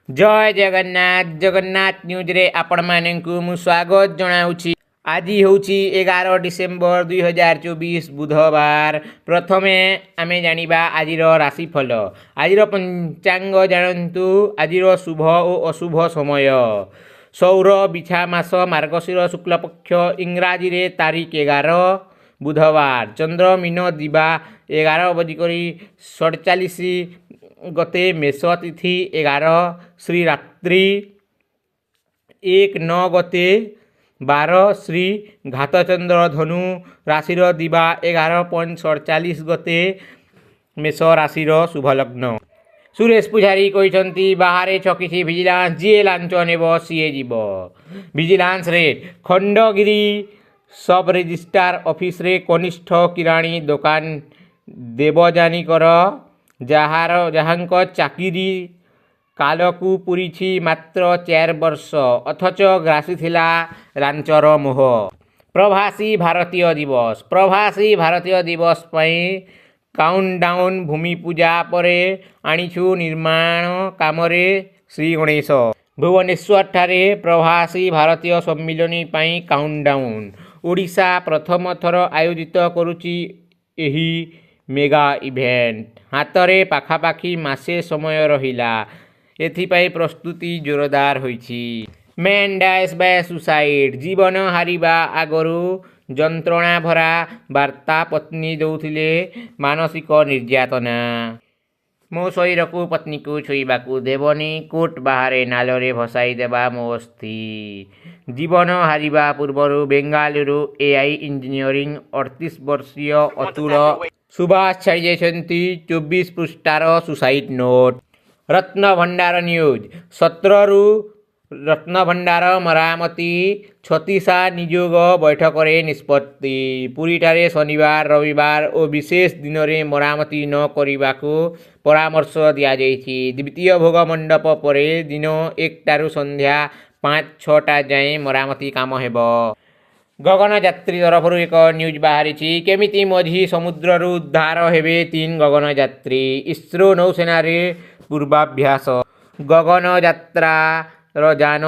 ଜୟ ଜଗନ୍ନାଥ। ଜଗନ୍ନାଥ ନ୍ୟୁଜ୍ରେ ଆପଣମାନଙ୍କୁ ମୁଁ ସ୍ୱାଗତ ଜଣାଉଛି। ଆଜି ହେଉଛି 11 ଡିସେମ୍ବର 2024, ବୁଧବାର। ପ୍ରଥମେ ଆମେ ଜାଣିବା ଆଜିର ରାଶିଫଳ। ଆଜିର ପଞ୍ଚାଙ୍ଗ ଜାଣନ୍ତୁ। ଆଜିର ଶୁଭ ଓ ଅଶୁଭ ସମୟ। ସୌର ବିଛା ମାସ, ମାର୍ଗଶିର ଶୁକ୍ଳପକ୍ଷ, ଇଂରାଜୀରେ ତାରିଖ 11, ବୁଧବାର। ଚନ୍ଦ୍ର ମୀନ ଦିବା 11 ବଜିକରି 47 ଗତେ। ମେଷ ତିଥି 11, ଶ୍ରୀ ରାତ୍ରି 1:09 ଗତେ 12। ଶ୍ରୀ ଘାତଚନ୍ଦ୍ର ଧନୁ ରାଶିର ଦିବା 11.47 ଗତେ। ମେଷ ରାଶିର ଶୁଭଲଗ୍ନ। ସୁରେଶ ପୂଜାରୀ କହିଛନ୍ତି, ବାହାରେ ଛକିଛି ଭିଜିଲାନ୍ସ, ଯିଏ ଲାଞ୍ଚ ନେବ ସିଏ ଯିବ। Vigilance raid. Khandagiri sub registrar ଅଫିସରେ କନିଷ୍ଠ କିରାଣୀ ଦୋକାନ ଦେବଯାନୀଙ୍କର, ଯାହାଙ୍କ ଚାକିରି କାଳକୁ ପୂରିଛି ମାତ୍ର 4 ବର୍ଷ, ଅଥଚ ଗ୍ରାସିଥିଲା ଲାଞ୍ଚର ମୋହ। ପ୍ରବାସୀ ଭାରତୀୟ ଦିବସ। ପ୍ରବାସୀ ଭାରତୀୟ ଦିବସ ପାଇଁ କାଉଣ୍ଟଡାଉନ୍। ଭୂମିପୂଜା ପରେ ଆଣିଛୁ ନିର୍ମାଣ କାମରେ ଶ୍ରୀ ଗଣେଶ। ଭୁବନେଶ୍ୱରଠାରେ ପ୍ରବାସୀ ଭାରତୀୟ ସମ୍ମିଳନୀ ପାଇଁ କାଉଣ୍ଟଡାଉନ୍। ଓଡ଼ିଶା ପ୍ରଥମ ଥର ଆୟୋଜିତ କରୁଛି ଏହି ମେଗା ଇଭେଣ୍ଟ। ହାତରେ ପାଖାପାଖି ମାସେ ସମୟ ରହିଲା। ଏଥିପାଇଁ ପ୍ରସ୍ତୁତି ଜୋରଦାର ହୋଇଛି। Man dies by suicide। ଜୀବନ ହାରିବା ଆଗରୁ ଯନ୍ତ୍ରଣାଭରା ବାର୍ତ୍ତା, ପତ୍ନୀ ଦେଉଥିଲେ ମାନସିକ ନିର୍ଯାତନା। ମୋ ଶରୀରକୁ ପତ୍ନୀକୁ ଛୁଇଁବାକୁ ଦେବନି, କୋର୍ଟ ବାହାରେ ନାଳରେ ଭସାଇ ଦେବା ମୋ ଅସ୍ଥି। ଜୀବନ ହାରିବା ପୂର୍ବରୁ ବେଙ୍ଗାଲୁରୁ ଏଆଇ ଇଞ୍ଜିନିୟର 38 ବର୍ଷୀୟ ଅତୁଲ ସୁଭାଷ ଛାଡ଼ିଯାଇଛନ୍ତି 24 ପୃଷ୍ଠାର ସୁସାଇଡ୍ ନୋଟ୍। ରତ୍ନଭଣ୍ଡାର ନ୍ୟୁଜ୍। ସତ୍ରରୁ ରତ୍ନଭଣ୍ଡାର ମରାମତି, ଛତିଶା ନିଯୋଗ ବୈଠକରେ ନିଷ୍ପତ୍ତି। ପୁରୀଠାରେ ଶନିବାର, ରବିବାର ଓ ବିଶେଷ ଦିନରେ ମରାମତି ନ କରିବାକୁ ପରାମର୍ଶ ଦିଆଯାଇଛି। ଦ୍ୱିତୀୟ ଭୋଗ ମଣ୍ଡପ ପରେ ଦିନ 1ଟାରୁ ସନ୍ଧ୍ୟା 5-6ଟା ଯାଏଁ ମରାମତି କାମ ହେବ। ଗଗନଯାତ୍ରୀ ତରଫରୁ ଏକ ନ୍ୟୁଜ୍ ବାହାରିଛି। କେମିତି ମଝି ସମୁଦ୍ରରୁ ଉଦ୍ଧାର ହେବେ ତିନି ଗଗନଯାତ୍ରୀ? ଇସ୍ରୋ, ନୌସେନାରେ ପୂର୍ବାଭ୍ୟାସ। ଗଗନଯାତ୍ରାର ଯାନ।